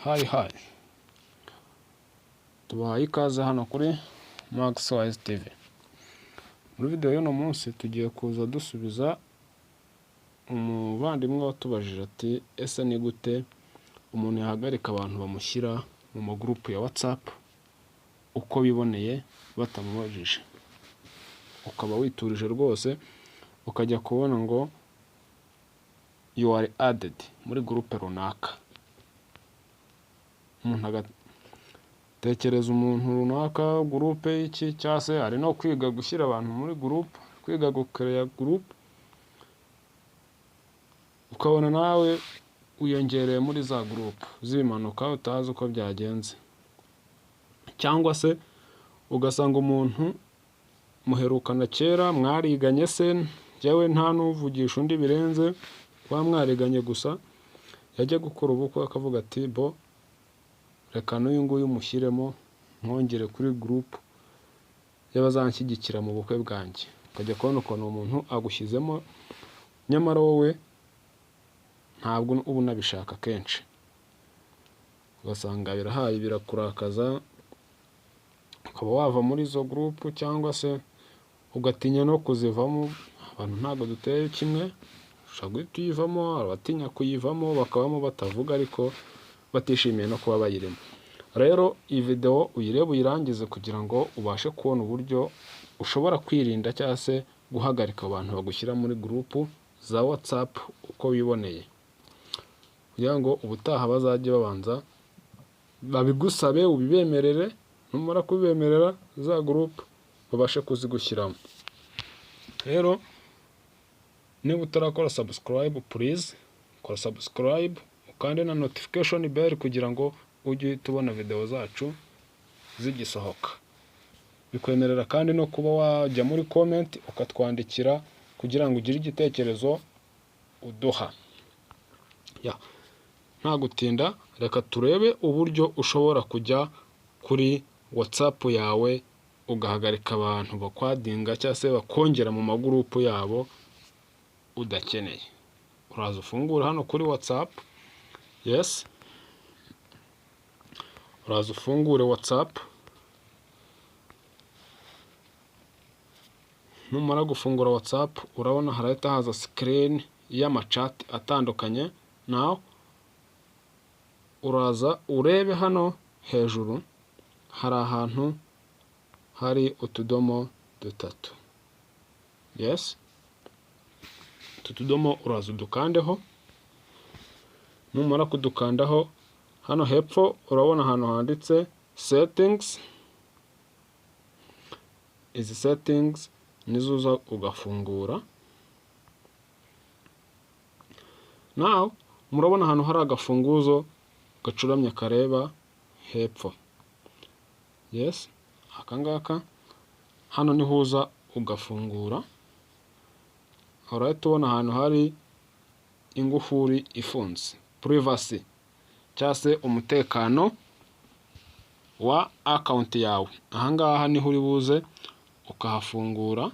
Hi hi, tubahaye ikaze hano kuri Max Wise TV. Muri video y'uno munsi tugiye kuza dusubiza umuvandimwe watubajije ati: "Ese ni gute umuntu yahagarika abantu bamushyira mu magurupu ya WhatsApp uko biboneye batamubajije?" Ukaba witurije rwose, ukajya kubona ngo "you are added" muri gurupe runaka. Umuntu agatekereza umuntu runaka, gurupe y'iki, cyangwa se ari no kwiga gushyira abantu muri gurupe, kwiga gukereya gurupe, ukabona nawe wiyongereye muri za gurupe z'ibimanuka utazi uko byagenze. Cyangwa se ugasanga umuntu muherukana kera, mwariganye se, njyewe nta n'uvugisha undi birenze kuba mwariganye gusa, yajya gukora ubukwe akavuga ati: "Bo reka n'uyu nguyu mushyiremo, mwongere kuri gurupe y'abazanshyigikira mu bukwe bwanjye." Ukajya kubona ukuntu umuntu agushyizemo, nyamara wowe ntabwo uba unabishaka kenshi. Ugasanga birahaye birakurakaza, ukaba wava muri izo gurupu cyangwa se ugatinya no kuzivamo. Abantu ntabwo duteye kimwe, ushobora guhita uyivamo, hari abatinya kuyivamo bakabamo batavuga ariko batishimiye no kuba bayirimo. Rero iyi video uyirebe uyirangize kugira ngo ubashe kubona uburyo ushobora kwirinda cyangwa se guhagarika abantu bagushyira muri gurupu za WhatsApp uko wiboneye. Kugira ngo ubutaha bazajye babanza babigusabe ubibemerere, numara kubibemerera za gurupe babashe kuzigushyiramo. Rero niba utarakora subscribe, please kora subscribe, ukande na notification bell kugira ngo ujye uhita ubona video zacu zigisohoka. Bikwemerera kandi no kuba wajya muri comment ukatwandikira kugira ngo ugire igitekerezo uduha. Ya, nta gutinda, reka turebe uburyo ushobora kujya kuri WhatsApp yawe ugahagarika abantu bakwadinga cyangwa se bakongera mu magurupu yabo udakeneye. Uraza ufungure hano kuri WhatsApp, yes, uraza ufungure WhatsApp, numara gufungura WhatsApp urabona harahita haza screen y'amacati atandukanye. Nawe uraza urebe hano hejuru hari ahantu hari utudomo dutatu, yes, utu tudomo uraza udukandeho, numara kudukandaho hano hepfo urabona ahantu handitse settings, izi settings nizo uza ugafungura. Nawe murabona ahantu hari agafunguzo gacuramye kareba hepfo, yes, aka ngaka hano niho uza ugafungura, urahita ubona ahantu hari ingufuri ifunze, privacy cyangwa se umutekano wa account yawe. Aha ngaha niho uri buze ukahafungura,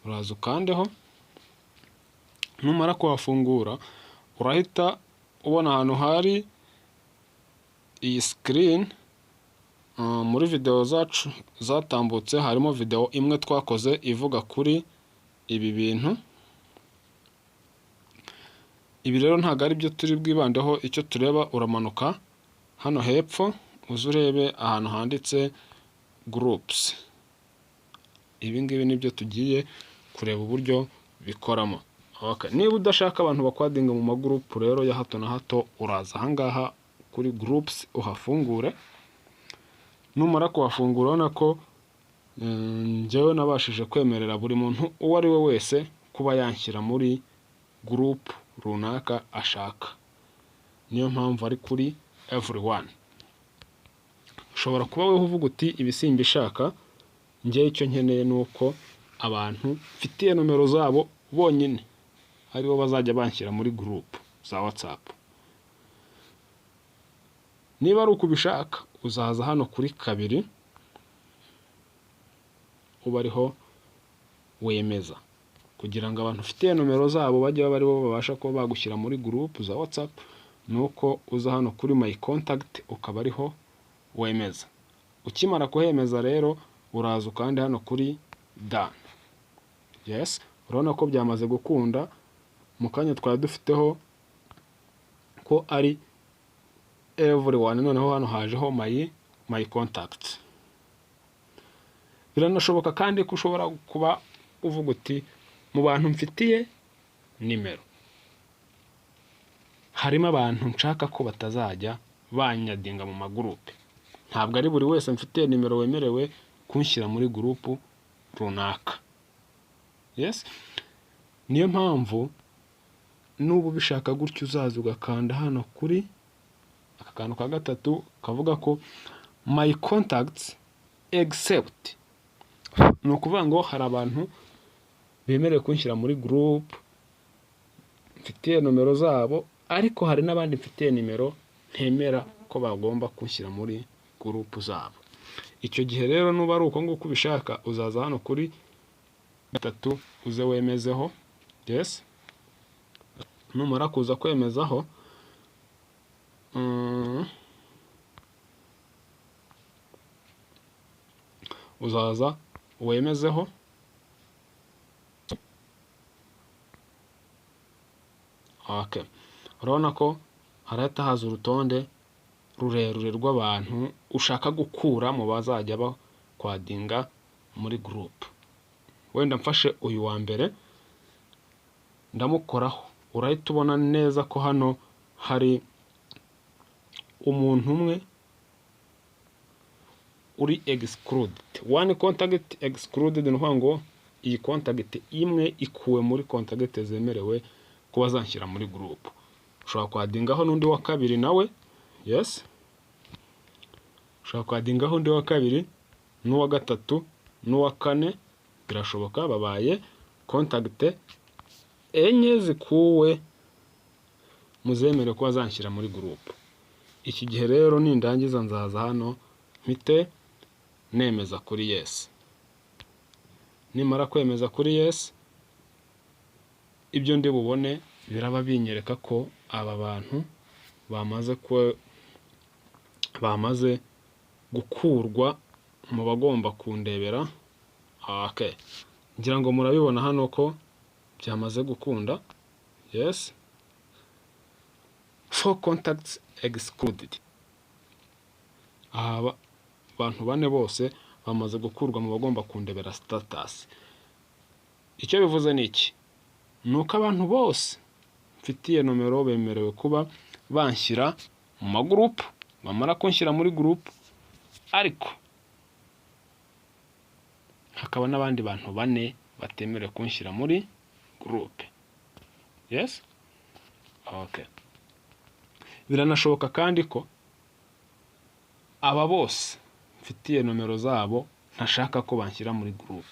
uraza ukandeho, numara kuhafungura urahita ubona ahantu hari iyi screen. Muri videwo zacu zatambutse harimo videwo imwe twakoze ivuga kuri ibi bintu. Ibi rero ntabwo ari byo turi bwibandeho, icyo tureba uramanuka hano hepfo uze urebe ahantu handitse groups. Ibi ngibi nibyo tugiye kureba uburyo bikoramo. Okay. Niba udashaka abantu bakwadinga mu magurupu rero ya hato na hato, uraza aha ngaha kuri groups uhafungure, numara kuhafungura urabona ko njyewe nabashije kwemerera buri muntu uwo ari we wese kuba yanshyira muri gurupu runaka ashaka. Niyo mpamvu ari kuri everyone. Ushobora kuba wowe uvuga uti: "Ibi simbishaka, njyewe icyo nkeneye ni uko abantu mfitiye nomero zabo bonyine aribo bazajya banshyira muri gurupu za WhatsApp." Niba ari uko ubishaka, uzaza hano kuri kabiri uba ariho wemeza. Kugira ngo abantu ufitiye nomero zabo bajye baba aribo babasha kuba bagushyira muri group za WhatsApp, ni uko uza hano kuri my contact ukaba ariho wemeza. Ukimara kuhemeza rero, uraza ukande hano kuri done. Yes, urabona ko byamaze gukunda. Mu kanya twari dufiteho ko ari everyone, noneho hano hajeho my contact. Biranashoboka kandi ko ushobora kuba uvuga uti: "Mu bantu mfitiye nimero harimo abantu nshaka ko batazajya banyadinga mu magurupe." Ntabwo ari buri wese mfitiye nimero wemerewe kunshyira muri group runaka. Yes, niyo mpamvu nuba ubishaka gutyo, uzaza ugakanda hano kuri aka kantu ka gatatu kavuga ko my contacts except. Ni ukuvuga ngo hari abantu bemerewe kunshyira muri group mfitiye nomero zabo, ariko hari n'abandi mfitiye nimero ntemera ko bagomba kunshyira muri group zabo. Icyo gihe rero, nuba ari uko nguko ubishaka, uzaza hano kuri gatatu uze wemezeho. Yes, numara kuza kwemezaho, uzaza wemezeho. Okay. Urabona ko harahita haza urutonde rurerure rw'abantu ushaka gukura mu bazajya bakwadinga muri group. Wenda mfashe uyu wa mbere ndamukoraho, urahita ubona neza ko hano hari umuntu umwe uri excluded, one contact excluded. Ni ukuvuga ngo iyi contact imwe ikuwe muri contact zemerewe kuba zanshyira muri group. Ushobora kwadingaho n'undi wa kabiri nawe. Yes, ushobora kwadingaho undi wa kabiri n'uwa gatatu n'uwa kane, birashoboka. Babaye contact enye zikuwe mu zemerewe kuba zanshyira muri group. Iki gihe rero nindangiza nzaza hano mpite nemeza kuri yes. Nimara kwemeza kuri yes, ibyo ndi bubone biraba binyereka ko aba bantu bamaze gukurwa mu bagomba kundebera. Okay. Ngira ngo murabibona hano ko byamaze gukunda. Yes, four contacts excluded. Aba bantu bane bose bamaze gukurwa mu bagomba kundebera status. Icyo bivuze ni iki? Ni uko abantu bose mfitiye nomero bemerewe kuba banshyira mu magurupu, bamara kunshyira muri group, ariko hakaba n'abandi bantu bane batemerewe kunshyira muri group. Yes, okay. Biranashoboka kandi ko aba bose mfitiye nomero zabo ntashaka ko banshyira muri group.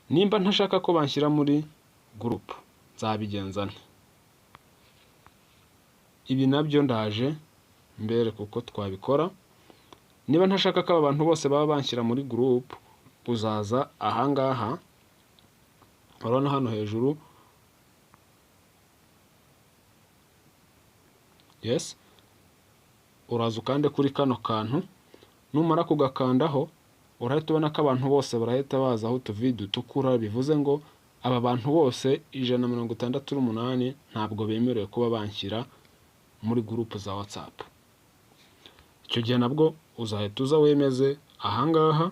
Nimba ntashaka ko banshyira muri group, nzabigenza nte? Ibi nabyo ndaje mbereke uko twabikora. Niba ntashaka ko aba bantu bose baba banshyira muri group, uzaza ahangaha, urabona hano hejuru. Yes, uraza ukande kuri kano kantu. Numara kugakandaho, urahita ubona ko abantu bose barahita bazaho utuvi dutukura, bivuze ngo aba bantu bose 168 ntabwo bemerewe kuba banshyira muri group za WhatsApp. Icyo gihe nabwo uzahita uza wemeze ahangaha.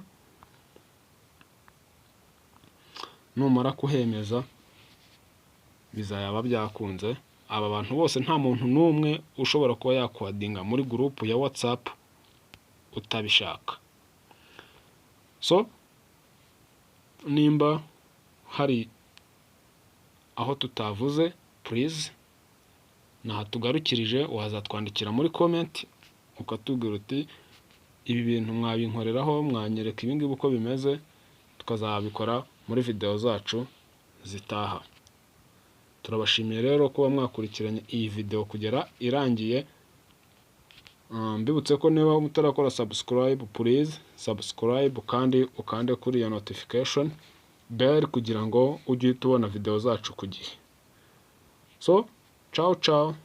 Numara kuhemeza, bizaba byakunze. Aba bantu bose, nta muntu n'umwe ushobora kuba yakwadinga muri group ya WhatsApp utabishaka. So nimba hari aho tutavuze, please, ntaha tugarukirije, wazatwandikira muri comment ukatubwira uti: "Ibi bintu mwabinkoreraho, mwanyereka ibi ngibi uko bimeze?" Tukazabikora muri video zacu zitaha. Turabashimiye rero kuba mwakurikiranye iyi video kugera irangiye. Mbibutse ko niba mutarakora subscribe, please subscribe kandi ukande kuri iyo notification. bell kugira ngo ujye uhita ubona video zacu ku gihe. So, ciao ciao.